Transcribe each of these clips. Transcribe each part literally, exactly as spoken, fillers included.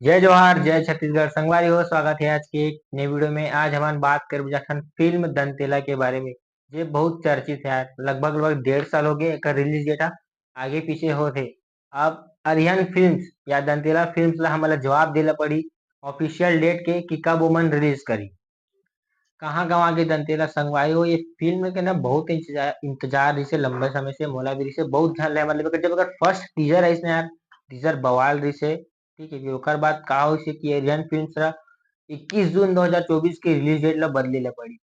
जय जोहार, जय छत्तीसगढ़। संगवारी हो, स्वागत है आज के एक नए वीडियो में। आज हमन बात करबो जाथन फिल्म दंतेला के बारे में, जे बहुत चर्चित है यार। लगभग, लगभग डेढ़ साल हो गए एकर रिलीज डेट ह, आगे पीछे होत हे। अब अरिहन फिल्म्स या दंतेला फिल्म्स ला हमन ला जवाब देला पड़ी ऑफिशियल डेट के कि कब ओमन रिलीज करी। कहाँ गंवा गे दंतेला संगवारी हो, ये फिल्म के ना बहुत इंतजार, इंतजार रहिसे लंबे समय से, मोला भी रहिसे, बहुत झन ले, मतलब, जब अगर फर्स्ट टीजर आइस ना यार, टीजर बवाल रहिसे, ठीक है, फिर ओकर बाद का होइसे कि अरिहन फिल्म्स ला इक्कीस जून दो हज़ार चौबीस के रिलीज डेट ला बदले ला पड़ी।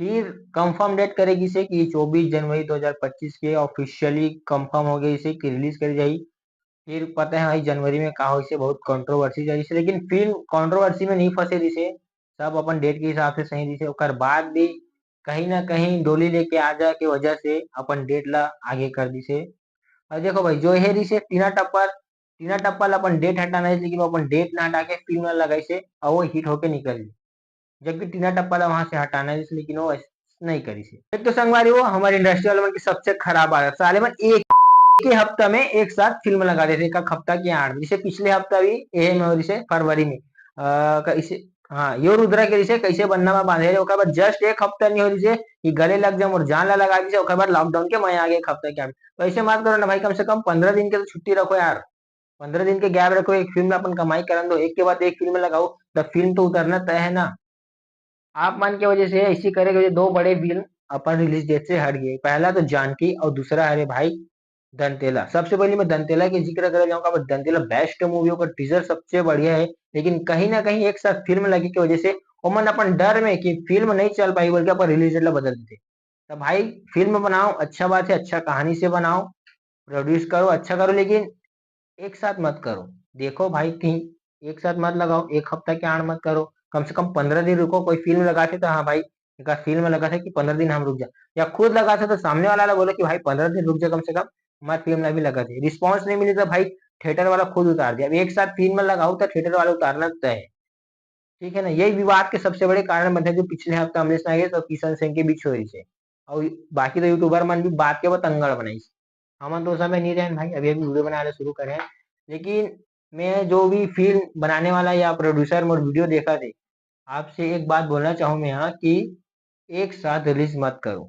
फिर कंफर्म डेट करे गिसे कि चौबीस जनवरी दो हज़ार पच्चीस के ऑफिशियली कंफर्म हो गइसे कि रिलीज करे जाही। फिर पता है भाई, जनवरी में का होइसे, बहुत कंट्रोवर्सी चलिसे, लेकिन फिल्म कंट्रोवर्सी में नहीं फंसे रहिसे, सब अपन डेट के हिसाब से सही रहिसे। ओकर बाद भी कहीं ना कहीं डोली लेके आ जा के वजह से अपन डेट ला आगे कर दिसे। और देखो भाई, जो हे रहिसे टीना टप्पर, टीना टप्पर ला अपन डेट हटाना है, लेकिन वो अपन डेट ना हटा के फिल्म ला लगाइसे और वो हिट होके निकल ली, जबकि टीना टप्पा ला वहां से हटाना है, लेकिन वो ऐस-, नहीं करिसे। एक तो संगवारी हो, हमारे इंडस्ट्री वाले मन की सबसे खराब आदत, साले मन एक, एक ही हफ्ता में एक साथ फिल्म लगा देथे, एक हफ्ता के आड़। जैसे पिछले हफ्ता भी एहे में हो रहिसे फरवरी में, अ, कैसे, हाँ, यो रुद्रा के रहिसे कैसे बनना में बांधे रहे, ओकर बाद जस्ट एक हफ्ता नहीं हो रहिसे कि गले लग जा मोर जान ला लगा दिसे, ओकर बाद लॉकडाउन के मया आ गया एक हफ्ता के आड़। तो ऐसे मत करो ना भाई, कम से कम पंद्रह दिन के तो छुट्टी रखो यार। पंद्रह दिन के गैप रखो, एक फिल्म ला अपन कमाई करन दो, एक के बाद एक फिल्म लगाओ, तो फिल्म तो उतरना तय है ना। आप मन के वजह से, ऐसी करे के वजह से दो बड़े फिल्म अपन रिलीज डेट से हट गए। पहला तो जानकी और दूसरा हरे भाई दंतेला। सबसे पहले मैं दंतेला के जिक्र करे जाऊंगा, पर दंतेला बेस्ट मूवी, ओकर टीजर सबसे बढ़िया है, लेकिन कहीं ना कहीं एक साथ फिल्म लगे के वजह से ओमन अपन डर में कि फिल्म नहीं चल पाई बोल के अपन रिलीज डेट ला बदल देते। तो भाई, फिल्म बनाओ, अच्छा बात है, अच्छा कहानी से बनाओ, प्रोड्यूस करो, अच्छा करो, लेकिन एक साथ मत करो। देखो भाई, कहीं एक साथ मत लगाओ, एक हफ्ता के आड़ मत करो, कम से कम पंद्रह दिन रुको। कोई फिल्म लगाथे तो हाँ भाई, एक फिल्म लगाथे कि पंद्रह दिन हम रुक जा, या खुद लगाथे तो सामने वाला ला बोलो कि भाई पंद्रह दिन रुक जा कम से कम, हमारे फिल्म ला भी लगा दे। रिस्पॉन्स नहीं मिली तो भाई थिएटर वाला खुद उतार दे। अब एक साथ फिल्म लगाओ तो थिएटर वाला उतारना तय है, ठीक है ना। यही विवाद के सबसे बड़े कारण बनथे, जो पिछले हफ्ता अमरीश नागेश और किशन सिंह के बीच हो रहिसे, और बाकी तो यूट्यूबर मन भी बात के बहुत अंगड़ बनाइस। हमन तो समय नहीं रहन भाई, अभी अभी वीडियो बनाना शुरू करे हैं। लेकिन मैं जो भी फिल्म बनाने वाला या प्रोड्यूसर मोर वीडियो देखा थे, आपसे एक बात बोलना चाहूँ मैं यहाँ कि एक साथ रिलीज मत करो,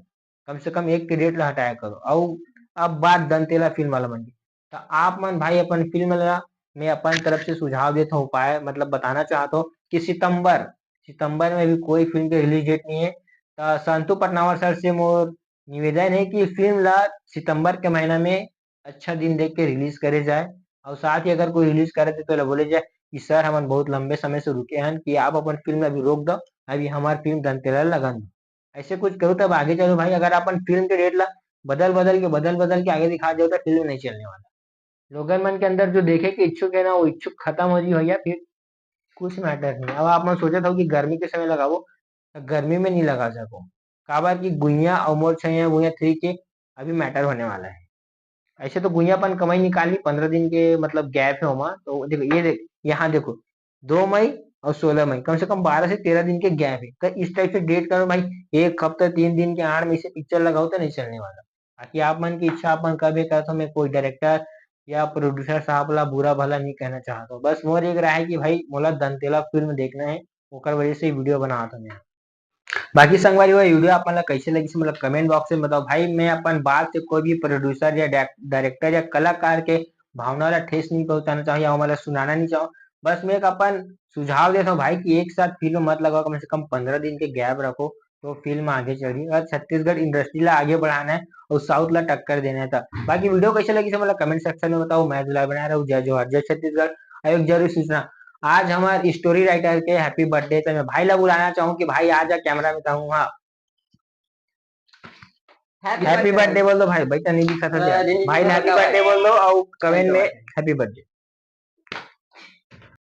कम से कम एक के डेट ला हटाया करो। और अब बात दंतेला फिल्म वाला मन की, तो आप मन भाई अपन फिल्म ला, मैं अपन तरफ से सुझाव देता हूँ, उपाय मतलब बताना चाहता हूँ कि सितंबर, सितंबर में भी कोई फिल्म के रिलीज डेट नहीं है। तो संतू पटनावर सर से मोर निवेदन है कि फिल्म ला सितंबर के महीना में अच्छा दिन देख के रिलीज करे जाए, और साथ ही अगर कोई रिलीज करे तो, तो बोले जाए कि सर, हमन बहुत लंबे समय से रुके हन कि आप अपन फिल्म अभी रोक दो, अभी हमार फिल्म दंतेला लगन दो। ऐसे कुछ करो तब आगे चलो भाई। अगर अपन फिल्म के डेट ला बदल बदल के, बदल बदल के आगे दिखा जाओ तो फिल्म नहीं चलने वाला। लोगन मन के अंदर जो देखे के इच्छुक है ना, वो इच्छुक खत्म हो जी भैया, फिर कुछ मैटर नहीं। अब आप मन सोचत हो कि गर्मी के समय लगाओ, तो गर्मी में नहीं लगा सको, काबर कि गुइया और मोर छैया गुइया थ्री के अभी मैटर होने वाला है। ऐसे तो गुइया अपन कमाई निकाली, पंद्रह दिन के मतलब गैप है ओमा। तो देखो, ये देख, यहाँ देखो, दो मई और सोलह मई, कम से कम बारह से तेरह दिन के गैप है। तो इस टाइप से डेट करो भाई, एक हफ्ता तीन दिन के आड़ में इसे पिक्चर लगाओ तो नहीं चलने वाला। बाकी आप मन की इच्छा, आप मन कभी करत हो, मैं कोई डायरेक्टर या प्रोड्यूसर साहब ला बुरा भला नहीं कहना चाहता हूँ। बस मोर एक राय है कि भाई, मोला दंतेला फिल्म देखना है, ओकर वजह से वीडियो बनात हूँ मैं। बाकी संगवारी हो, वीडियो आप मन ला कैसे लगिस, मतलब कमेंट बॉक्स में बताओ भाई। मैं अपन बात से कोई भी प्रोड्यूसर या डायरेक्टर या कलाकार के भावना ला ठेस नहीं पहुंचाना चाहूँ या ओमन ला सुनाना नहीं चाहूँ। बस मैं एक अपन सुझाव देता हूँ भाई कि एक साथ फिल्म मत लगाओ, कम से कम पंद्रह दिन के गैप रखो, तो फिल्म आगे चढ़ी। अगर छत्तीसगढ़ इंडस्ट्री ला आगे बढ़ाना है और साउथ ला टक्कर देना है तो। बाकी वीडियो कैसे लगिस, मतलब कमेंट सेक्शन में बताओ। मैं दुलार बना रहा हूँ। जय जोहार, जय छत्तीसगढ़। और एक जरूरी सूचना, आज हमारे स्टोरी राइटर के हैप्पी बर्थडे, तो मैं भाई ला बुलाना चाहूँ कि भाई आ जा, कैमरा में कहूँ। हाँ, हैप्पी बर्थडे बोल दो भाई, भाई तो नहीं दिखा था। भाई ने हैप्पी बर्थडे बोल दो और कमेंट में हैप्पी बर्थडे।